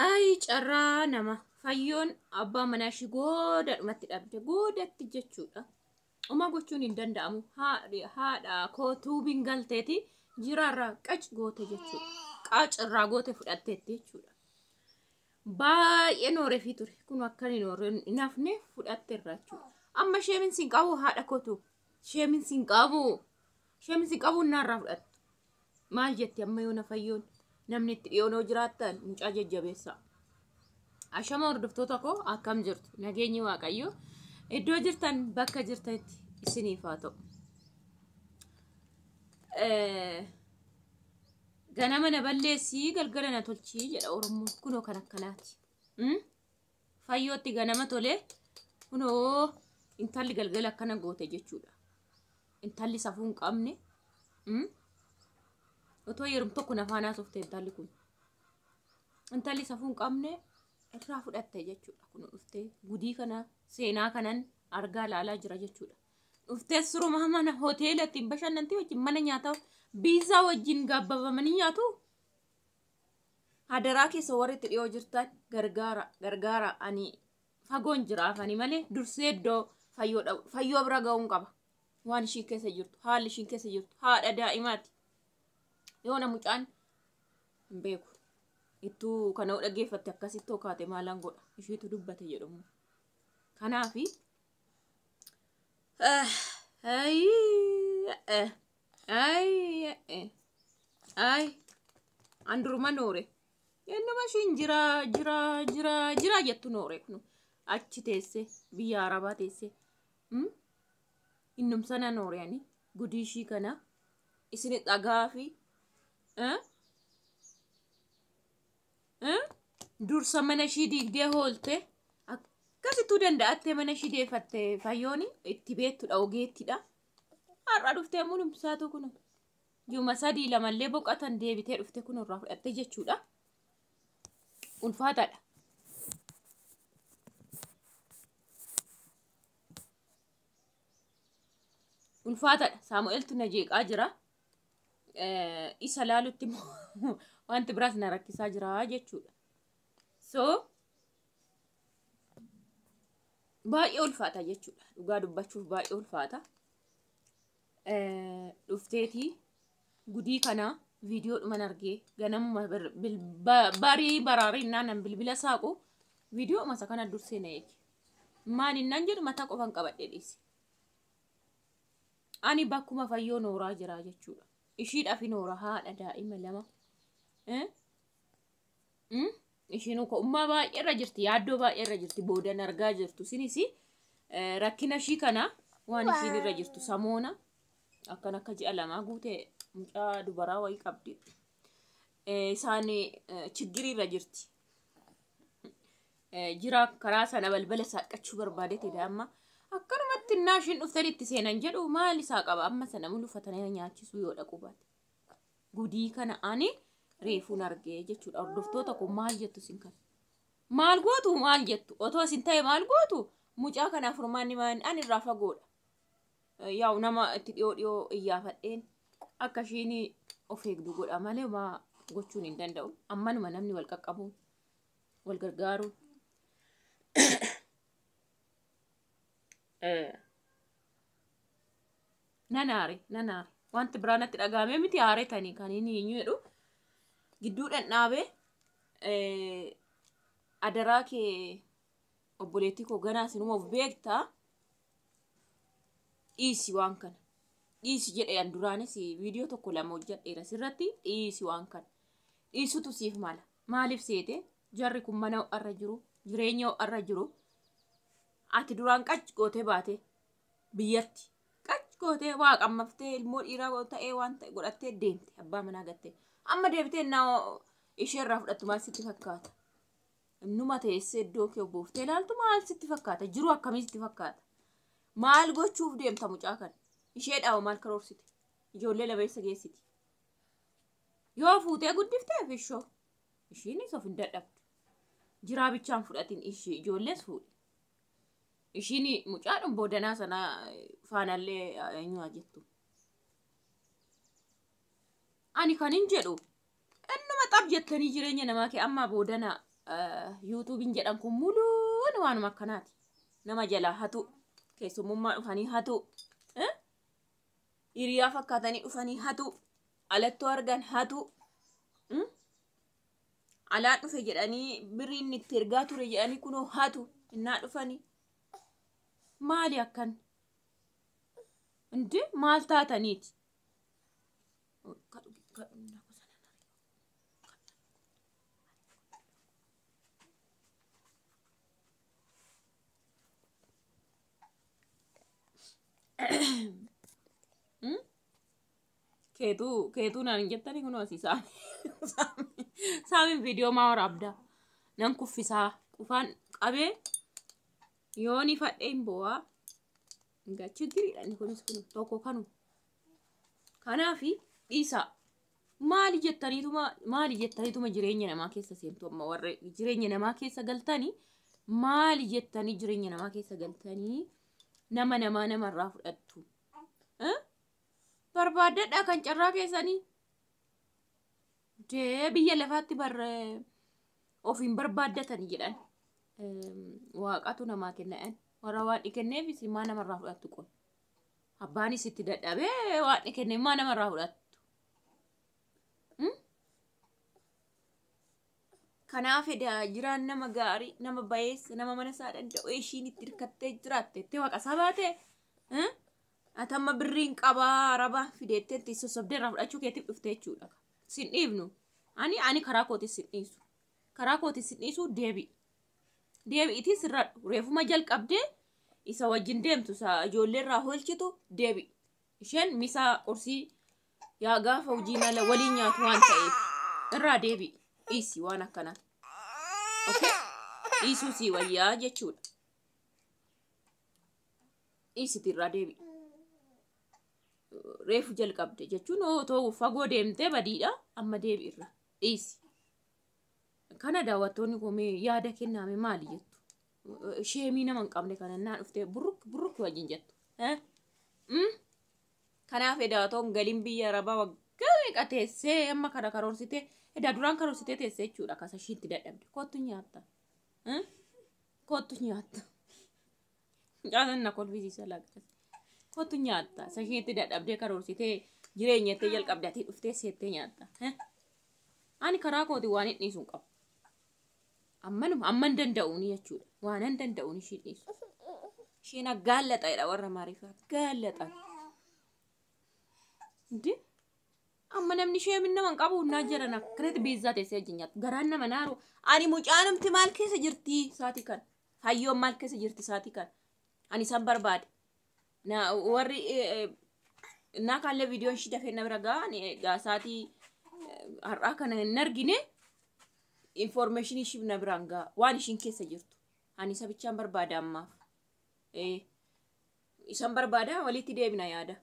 Ayi carraa nama fayyoon abbaa manaa ishii goodadhumatti dhabde goodatti jechuudha. Homaa gochuun hin danda'amu. Haadha koo tuubiin galteeti jiraarraa qac goote jechuudha. Qaacirraa goote fudhatteetti jechuudha. Baay'ee nooreefii ture. Kun akka inni nooree hin hafne fudhatteerra jechuudha. Amma sheemin siin qabu haadha kootu. Sheemin siin qabu. Sheemin siin qabu naarraa fudhattu. Maal jetti amma yoona fayyoon namni itti dhiyoonoo jiraattan mucaa jajjabeessaa. Ashama hordoftoota koo akkam jirtu? Nageenyi Waaqayyo iddoo jirtan bakka jirtanitti isiniif haa ta'u. Ganama na balleessii galgala na tolchii jedha Oromoon kunoo kan akkanaati. Fayyootti ganama tolee kunoo intalli galgala akkana goote jechuudha. Intalli safuu hin qabne. Otoo yerum tokko na faanaa softe intalli kun. Intalli safuu hin qabne irraa fudhatte jechuudha. Kun dhuftee gudii kana seenaa kanan argaa ilaalaa jira jechuudha. Dhuftee suruma mana hoteela ittiin bashannantii wajjin mana nyaataa biizaa wajjin gaabbabamanii nyaatu. Hadaraa keessa warri itti dhiyoo jirtan gargaara gargaara ani fagoon jiraaf ani malee dursee iddoo fayyoo bira ga'uun qaba. Waan ishiin keessa jirtu haalli ishiin keessa jirtu haadha daa'imaati. Yoona mucaan hin beeku. Ittuu kana dhaggeeffatte akkasitti kaate maalaan godha ishiitu dubbate jedhamu. Kanaafi ay an duruma noore ennuma ishiin jira jira jira jira jettu noore kun achi teesse biyya arabaa teesse innum sana noore ani gudii ishii kana isin dhagaa fi dursa mana ishii diigdee hoolte akkasittuu danda'attee mana ishii deeffatte fayyooni itti beettudha ogeettidha. Har'a dhuftee mul'umsaatu kun juma sadii lamallee boqotan deebitee dhufte kun irraa fudhatte jechuudha. Ulfaataadha. Ulfaataadha. Saamu'eeltu na jeeqaa jira. Isa laalutti wanti biraas na rakkisaa jira jechuudha. So baay'ee ulfaata jechuudha. Dhugaa dubbachuuf baay'ee ulfaata. Dhufteetii gudii kana viidiyoodhuman argee ganamuma barii baraarinnaan nan bilbila saaqu viidiyoodhuma isa kana dursee na eege. Maalinnaan jedhu mataa qofan qabadhee dhiise. Ani bakkuma fayyoo nooraa jira jechuudha. Ishiidhaaf noora haadha daa'ima lama. Ishiin ummaa baay'ee irra jirti yaaddoo baay'ee irra jirti boodan argaa jirtu. Isinis rakkina ishii kana waan ishiin irra jirtu samoona akkan akka ji'a lamaa guutee mucaa dubaraa wayii qabdi. Isaan chiggirii irra jirti. Jira karaa sana balbala saaqqachuu barbaadeeti amma. Akkanumatti innaa ishiin dhuftanii itti seenan jedhu maal isaa qaba amma sana mul'ufatanii nyaachisuu yoo dhaqu baate. Gudii kana ani reefuun argee jechuudha. Hordoftoota koo maal jettu isin kana? Maal gootu maal jettu? Otoo isin ta'e maal gootu? Mucaa kanaaf furmaanni maal ani irraa fagoodha. Yaa'u nama itti dhiyoo dhiyoo iyyaafadheen akka ishiin of eegdu godha malee maa gochuun hin danda'u. Ammanuma namni wal qaqqabuun wal gargaaruun. Nan aare nan aare wanti biraa natti dhaga'amee miti aaretanii kan inni hin jedhu gidduudhaan dhaabee adaraa kee obboleettii koo ganaa sinuma of beektaa dhiisi waan kana dhiisi jedhe an duraanis viidiyoo tokko lama hojjedheera sirratti dhiisi waan kana dhiisutu siif mala maaliif seete jarri kun mana ho'arra jiru jireenya ho'arra jiru ati duraan qac gootee baate biyyatti qac gootee waa qammaftee ilmoo dhiiraa ta'ee waan ta'e godhattee deemte abbaa manaa gattee amma deebitee naa ishee irraa fudhattu maal sitti fakkaata? Numa teessee iddoo kee booftee ilaaltu maal sitti fakkaata? Jiru akkamii sitti fakkaata? Maal gochuuf deemta mucaa kana? Ishee dhaawa maal karoorsite? Ijoollee lama eessa geessiti? Yoo fuutee guddifteef ishoo ishiinis of hin dadhabdu. Jiraa bichaan fudhatin ishee ijoollees fuudhi. Ishiin mucaadhum boodanaa sana faanallee eenyu haa jettu. Ani kan hin jedhu innuma xab jettanii jireenya namaa kee amma boodanaa Yuutuubiin jedhan kun muluun waanuma akkanaati. Nama jalaa hatu, keessummummaa dhufanii hatu, hiriyaa fakkaatanii dhufanii hatu, alattoo argan hatu, alaan dhufe jedhanii birriin inni itti ergaa ture jedhanii kunoo hatu innaa dhufanii. Maali akkan? Indi maal taataniiti? Keetuu keetuu naan hin jettanii kunoo asii saami saamiin viidiyoo maa waraabdaa nan kuffisaa qufaan qabee yoon ifadhee hin boo'aa. Egaa chigiriidha inni kunis kun tokko kanu. Kanaafi dhiisaa. Maali jettaniituma maali jettaniituma jireenya namaa keessa seentu amma warra jireenya namaa keessa galtanii maali jettanii jireenya namaa keessa galtanii nama namaa namarraa fudhattu. Barbaaddadhaa kan carraa keessanii. Dee biyya lafaatti bar ofiin barbaaddatanii jedhan. Waaqatu namaa kenna. Warra waan kenneefis maa namarraa fudhattu kun. Abbaanis itti dadhabee waan kenne maa namarraa fudhattu. Kanaaf edaa jiraan nama gaarii, nama bayeessa, nama mana isaa danda'u ishiin itti hirkattee jiraatte itti waaqa isaa baate. Ati amma birriin qabaa arabaa fideettee itti sossobdee irraa fudhachuu keetiif dhufte jechuudha. Sin dhiifnu. Ani karaa kootis sin dhiisu. Karaa kootis sin dhiisu deebi'i. Deebi'itii sirradhu. Reefuma jalqabdee isa wajjin deemtu isa ijoollee irraa holchitu deebi'i. Isheen misaa qursii yaa gaafa hojii mala waliin nyaatu waan ta'eef irraa deebi'i. Dhiisi waan akkanaa. Okay? Dhiisuu sii wayyaa jechuudha. Dhiisiti irraa deebi'i. Reefu jalqabde jechuun otoo fagoo deemtee badiidha amma deebi'i irra. Dhiisi. Kana daawwattoonni koo mee yaada kennaame maali jettu? Sheemii nama hin qabne kana naa dhuftee burruk burruk wajjin jettu. Kanaaf edaa galiin biyya arabaa waggaa meeqa teessee amma kana karoorsitee edaa duraan karoorsitee teessee jechuudha kasa ishiitti dadhabde. Kottu nyaatta. Kottu nyaatta. Caasan na kolfisiisa laaqas. Kottu nyaatta. Isa ishiitti dadhabdee karoorsitee jireenya itti jalqabde ati dhuftee seettee nyaatta. Ani karaa kooti waan hin dhiisu hin qabu. Ammanuma amman danda'uuni jechuudha. Waan hin danda'uun ishii dhiisu. Isheen aggaalaxa jedha warra Amaariffaa. Aggaalaxa. Hindi amma namni ishee nama hin qabu naa jedhan akkanatti beezaa teessee wajjin nyaatu. Garaan nama naaru. Ani mucaanumti maal keessa jirti saatii kan. Hayyoon maal keessa jirti saatii kan. Ani isaan barbaade. Na warri naa kaallee viidiyoon ishii dafee na bira ga'a. Ani egaa saatii har'aa kana hin argine. Information ishii na biraan ga'a. Waan ishiin keessa jirtu. Ani isa bichaan barbaada ammaaf. Isan barbaada walitti deebina yaada.